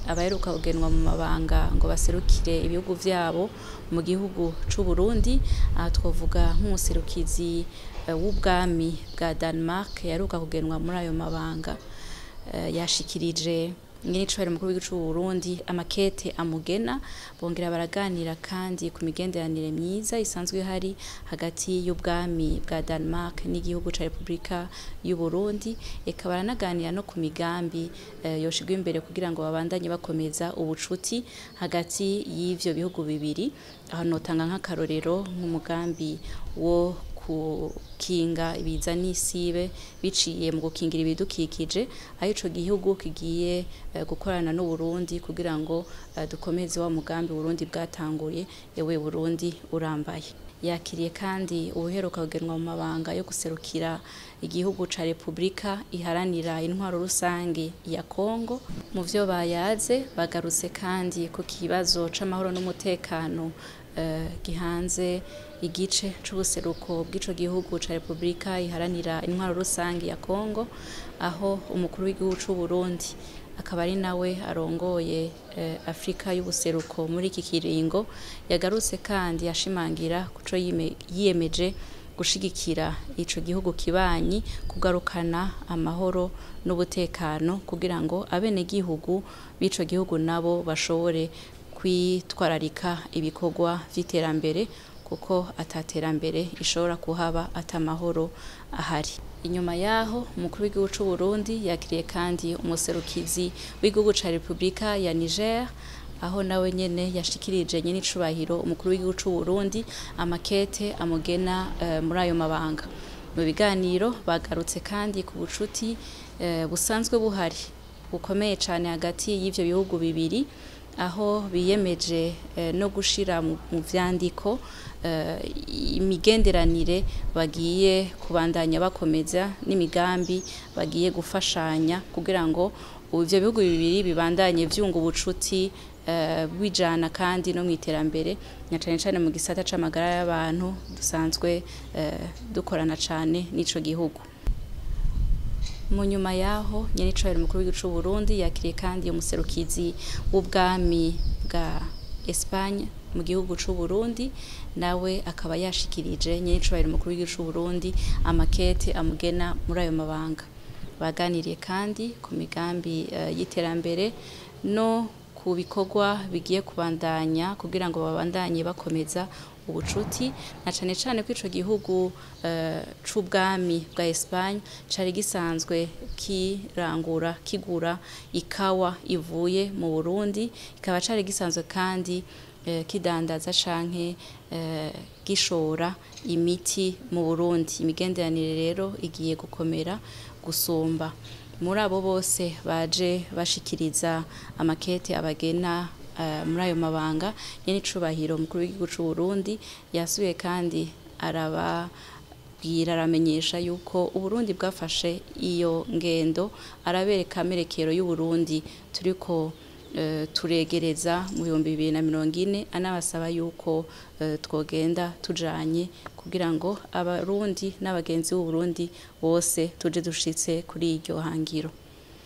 Abaheruka kugenwa mu mabanga ngo baserukire ibihugu vyabo mu gihugu c'Uburundi, aha twovuga nk'umuserukizi w'ubwami bwa Denmark yaheruka kugenwa muri ayo mabanga, yashikirije nyenicubahiro umukuru w'igihugu c'Uburundi amakete amugena, bongera baraganira kandi ku migenderanire myiza isanzwe ihari hagati y'ubwami bwa Denmark n'igihugu ca Republika y'Uburundi, eka baranaganira no ku migambi yoshirwa imbere kugira ngo babandanye bakomeza ubucuti hagati y'ivyo bihugu bibiri. Aho notanga nk'akarorero nk'umugambi wo gukinga ibiza n'isibe biciye mu gukingira ibidukikije, aho ico gihugu kigiye gukorana n'Uburundi kugira ngo dukomeze wa mugambi Uburundi bwatanguye, "Ewe Burundi urambaye". Yakiriye kandi uwuheruka kugenwa mu mabanga yo guserukira igihugu ca Republika Iharanira Intwaro Rusangi ya Kongo. Mu vyo bayaze, bagarutse kandi ku kibazo c'amahoro n'umutekano gihanze igice c'ubuseruko bw'ico gihugu ca Republika Iharanira Intwaro Rusangi ya Kongo, aho umukuru w'igihugu c'Uburundi, akaba ari nawe arongoye Afrika y'ubuseruko muri iki kiringo, yagarutse kandi ashimangira kuco yiyemeje gushigikira ico gihugu kibanyi kugarukana amahoro n'ubutekano, kugira ngo abenegihugu b'ico gihugu nabo bashobore kwitwararika ibikorwa vy'iterambere, kuko ataterambere ishobora kuhaba ata mahoro ahari. Inyuma yaho, umukuru w'igihugu c'Uburundi yakiriye kandi umuserukizi w'igihugu ca Republika ya Niger, aho nawe nyene yashikirije nyenicubahiro umukuru w'igihugu c'Uburundi amakete amugena muri ayo mabanga. Mu biganiro bagarutse kandi ku bucuti busanzwe buhari bukomeye cane hagati y'ivyo bihugu bibiri, aho biyemeje no gushira mu vyandiko imigenderanire bagiye kubandanya bakomeza n'imigambi bagiye gufashanya kugira ngo ivyo bihugu bibiri bibandanye vyunga ubucuti, bijana kandi no mw'iterambere, na cane cane mu gisata c'amagara y'abantu dusanzwe dukorana cane n'ico gihugu. Mu nyuma yaho, nyenicubahiro umukuru w'igihugu c'Uburundi yakiriye kandi umuserukizi w'ubwami bwa Espagne mu gihugu c'Uburundi, nawe akaba yashikirije nyenicubahiro umukuru w'igihugu c'Uburundi amakete amugena muri ayo mabanga. Baganiriye kandi ku migambi y'iterambere no ku bikorwa bigiye kubandanya kugira ngo babandanye bakomeza ubucuti, na cane cane ko ico gihugu c'ubwami bwa Espagne cari gisanzwe kirangura, kigura ikawa ivuye mu Burundi, kikaba cari gisanzwe kandi kidandaza canke gishora imiti mu Burundi. Imigenderanire rero igiye gukomera gusumba. Muri abo bose baje bashikiriza amakete abagena muri ayo mabanga, nyenicubahiro umukuru w'igihugu c'Uburundi yasubiye kandi arababwira, aramenyesha yuko Uburundi bwafashe iyo ngendo, arabereka amerekero y'Uburundi turiko turegereza mu 2040, anabasaba yuko twogenda tujanye kugira ngo Abarundi n'abagenzi b'Uburundi bose tuje dushitse kuri iryo hangiro.